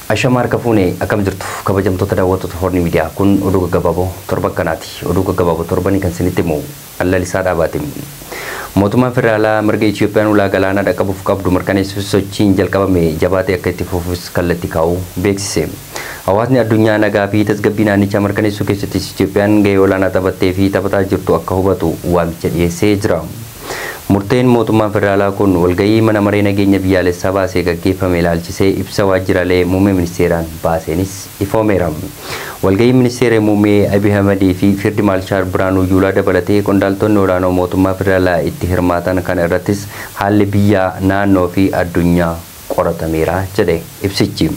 Ashama harka fuune akkam jirtu kabajamtoota daawwattoota Horni Miidiyaa kun oduu gaggabaaboo torban kanaati. Oduu gaggabaaboo torbanii kan isinitti himu Allalisaa Dhaabaati. Mootummaan federaalaa mirga Itiyoophiyaan ulaa galaanaa dhaqqabuuf qabdu mirkaneessuuf sochiin jalqabame jabaatee akka itti fufus kallattii kaa'uu beeksise. Hawaasni addunyaa nagaa fi tasgabbii naannichaa mirkaneessuu keessattis Itiyoophiyaan gahee olaanaa taphattee fi taphataa jirtu akka hubatu waamicha dhiyeessee jira. Murteen mootummaan federaalaa kun walgahii mana maree nageenya biyyaalessaa baasee gaggeeffame ilaalchisee ibsa waajjiraalee muummee ministeeraan baaseenis ifoomeera. Walgahii ministeera muummee Abiy Ahmedii fi Fiild Maarshaal Birhaanuu Juulaa dabalatee qondaaltonni olaanoo mootummaa federaalaa itti hirmaatan kana irrattis haalli biyyaa naannoo fi addunyaa qoratameera jedhe ibsichi.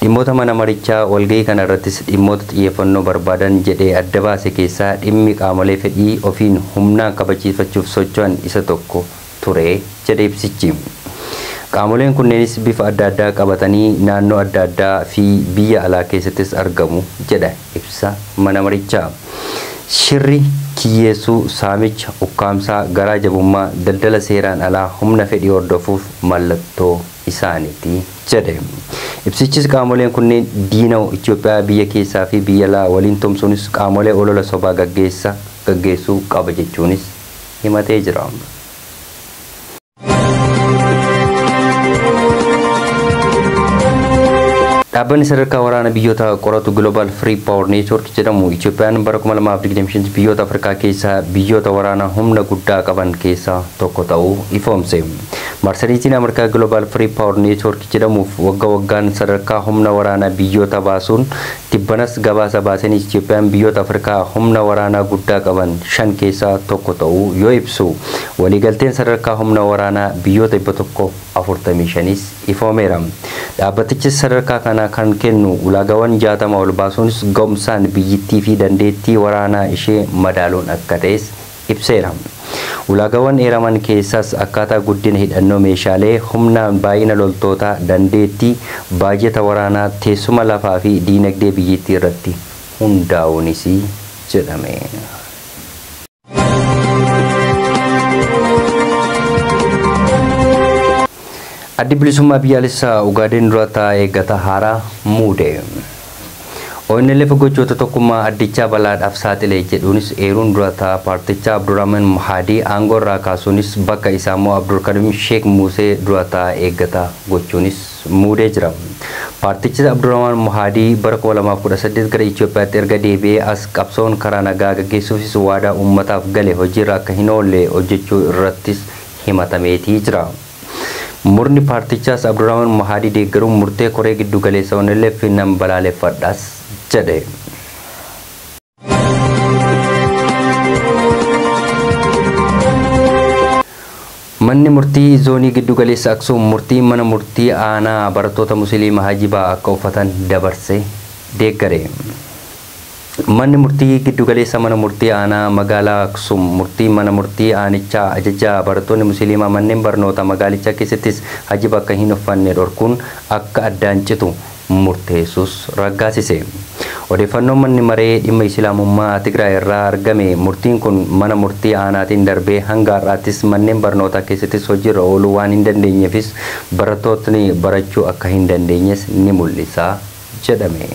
Dhimmoota mana marichaa walgahii kana irrattis dhimmoota xiyyeeffannoo barbaadan jedhee adda baase keessaa dhimmi qaamolee fedhii ofiin humnaan kabachiifachuuf socho'an isa tokko ture jedhe ibsichi. Qaamoleen kunneenis bifa adda addaa qabatanii naannoo adda addaa fi biyya alaa keessattis argamu jedha ibsa mana marichaa. Shirri kiyyeessuu, saamicha, ukkaamsaa, garaa jabummaa, daldala seeraan alaa humna fedhii hordofuuf mallattoo isaaniiti jedhe. Ibsichis qaamoleen kunneen diina Itoophiyaa biyya keessaa fi biyya alaa waliin tumsuunis qaamolee olola sobaa gaggeessuu qaba jechuunis himatee jira. Dhaabbanni sadarkaa waraana biyyoota qoratu Global Free Power Network jedhamu Itiyoophiyaan bara 2025 biyyoota Afrikaa keessaa biyyoota waraanaa humna guddaa qaban keessaa tokko ta'uu ifoomse. Marsariitiin Ameerikaa Global Free Power Network jedhamuuf wagga waggaan sadarkaa humna waraanaa biyyoota baasuun tibbanas gabaasa baaseen Itiyoophiyaan biyyoota Afrikaa humna waraanaa guddaa qaban 5 keessaa tokko ta'uu yoo ibsu, waliigalteen sadarkaa humna waraanaa biyyoota 145 ifoomeera. Dhaabbatichis sadarkaa kana kan kennu ulaagaawwan 60 ol baasuunis ga'umsaan biyyittii fi dandeettii waraanaa ishee madaaluun akka ta'es ibseera. Ulaagaawwan eeraman keessaas akkaataa guddina hidhannoo meeshaalee, humnaan baay'ina loltootaa, dandeettii baajata waraanaa, teessuma lafaa fi diinagdee biyyittii irratti hundaa'uunis jedhame. Addi bilisummaa biyyaalessaa Ugaadeen dura taa'ee eeggata haaraa muude. ONLF gochoota tokkummaa addichaa balaadhaaf saaxile jedhuunis eeruun dura taa'aa paartichaa Abdurrahman Mahadii aangoo irraa kaasuunis bakka isaa immoo Abdulkarim Sheek Musee dura taa'aa eeggata gochuunis muudee jira. Paartichi Abdurrahman Mahadii bara 2018 gara Itoophiyaatti erga deebi'ee as qabsoon karaa nagaa gaggeessuufis waadaa uummataaf gale hojiirra akka hin oolle hojjechuu irrattis himatameetii jira. Murni paartichaas Abdurrahman Mahadii deeggaruun murtee koree giddu galeessa ONLF nan balaaleffadhaas jedhe. Manni murtii zoonii giddu galeessa Aksuum murtii mana murtii aanaa barattoota Musliima hajibaa akka uffatan dabarse deeggare. Manni murtii giddu galeessa mana murtii aanaa magaalaa Aksuum murtii mana murtii aanichaa ajajaa barattoonni Musliimaa manneen barnoota magaalichaa keessattis hajiba akka hin uffanne dhorkuun akka addaan citu murteessus raggaasise. Odeeffannoon manni maree dhimma Islaamummaa Tigraay irraa argame murtiin kun mana murtii aanaatiin darbee hanga har'aattis manneen barnootaa keessattis hojiirra ooluu waan hin dandeenyeefis barattootni barachuu akka hin dandeenyes ni mul'isa jedhame.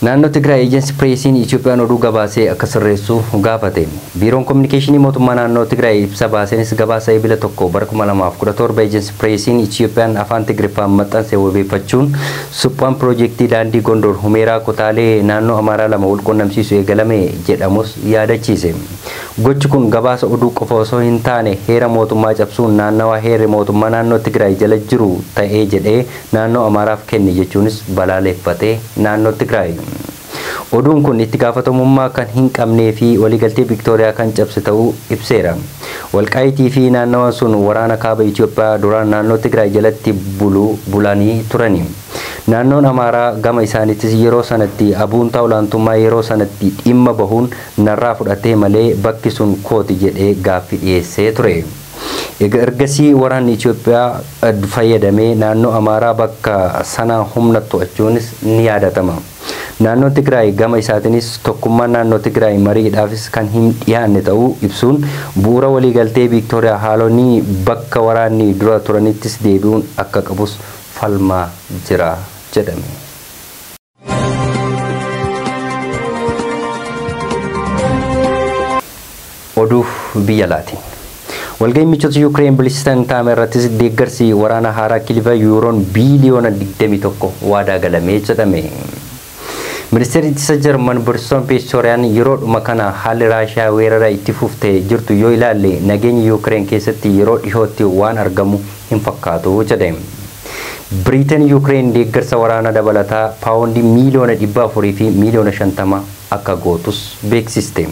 Naannoo Tigraay Eejensi Pireesiin Itiyoophiyaan oduu gabaasee akka sirreessu gaafate. Biiroon Kominikeeshinii Mootummaa Naannoo Tigraay ibsa baaseenis gabaasa ebila 1 bara 2017 Eejensi Pireesiin Itiyoophiyaan afaan Tigriffaan maxxanse wabeeffachuun suphaan piroojeektii daandii Gondor Humeeraa kutaalee naannoo Amaaraa lama wal qunnamsiisu eegalame jedhamus yaadachiise. Gochi kun gabaasa oduu qofa osoo hin taane heera mootummaa cabsuun naannawaa heerri mootummaa naannoo Tigraay jala jiru ta'ee jedhee naannoo Amaaraaf kenne jechuunis balaaleffatee naannoo Tigraay. Oduun kun itti gaafatamummaa kan hin qabnee fi waliigaltee Viktooriyaa kan cabse ta'uu ibseera. Walqaayitii fi naannawaan sun waraana kaaba Itoophiyaa duraan naannoo Tigraay jalatti bulanii turani. Naannoon Amaaraa gama isaaniittis yeroo sanatti abuuntaa olaantummaa yeroo sanatti dhimma bahuun narraa fudhatee malee bakki sun kooti jedhee gaaffii dhiyeessee ture. Ergasii waraanni Itoophiyaa fayyadamee naannoo Amaaraa bakka sana humna to'achuunis ni yaadatama. Naannoo Tigraay gama isaatiinis tokkummaan naannoo Tigraay mariidhaafis kan hin dhiyaanne ta'uu ibsuun bu'uura waliigaltee Viiktooriyaa haalonni bakka waraanni dura turanittis deebi'uun akka qabus falmaa jira jedhame. Oduu biyya alaatiin. Walga'iin michoota Yuukireen bilisaan taa'ame irrattis deeggarsi waraana haaraa kilifa yuuroon biiliyoona 21 waadaa galamee jedhame. Ministeerri ittisa Jarman Borisoon Pistooriyaan yeroodhuma kana haalli Raashiyaa weerara itti fuftee jirtu yoo ilaalle nageenya Yuukireen keessatti yeroo dhihootti waan argamu hin fakkaatu jedhe. Biriiteen Yuukireen deeggarsa waraanaa dabalataa paawundii miiliyoona 400 fi miiliyoona 50 akka gootus beeksiste.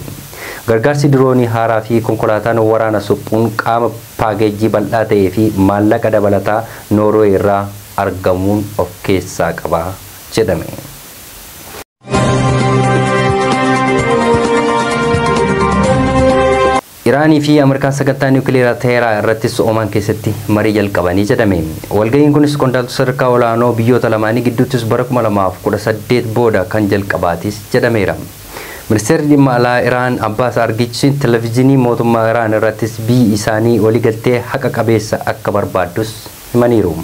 Gargaarsi diroonii haaraa fi konkolaataan waraana suphuun qaama paakeejii bal'aa ta'ee fi maallaqa dabalataa Noorwee irraa argamuun of keessaa qaba jedhame. Iraanii fi Ameerikaan sagantaa niwukileeraa Teheraa irrattis Omaan keessatti marii jalqabanii jedhame. Walga'iin kunis qondaaltota sadarkaa olaanoo biyyoota lamaanii gidduuttis bara 2018 booda kan jalqabaatis jedhameera. Ministeerri dhimma alaa Iraan Abbaas Argichi televezyiinii mootummaa Iraan irrattis biyyi isaanii waliigaltee haqa qabeessa akka barbaaddus himaniiru.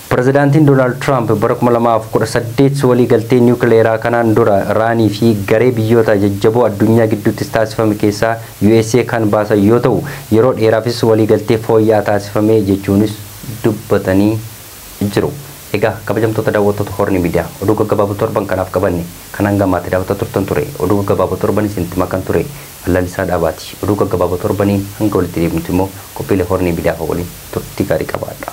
Pirezidaantiin Doonaald Tiraamp bara 2018 waliigaltee niwukileeraa kanaan dura Iraanii fi garee biyyoota jajjaboo addunyaa gidduutti taasifame keessaa USA kan baasan yoo ta'u yeroo dheeraafis waliigaltee fooyya'aa taasifame jechuunis dubbatanii jiru. Egaa kabajamtoota daawwattoota Horni Miidiyaa oduu gaggabaaboo torban kanaaf qabanne kan hanga ammaatti daawwataa turtan ture oduu gaggabaaboo torban isinitti makan ture Lalisaa Dhaabaati. Oduu gaggabaaboo torbaniin hanga walitti deebinutti immoo qophiilee Horni Miidiyaa waliin turtii gaarii qabaadha.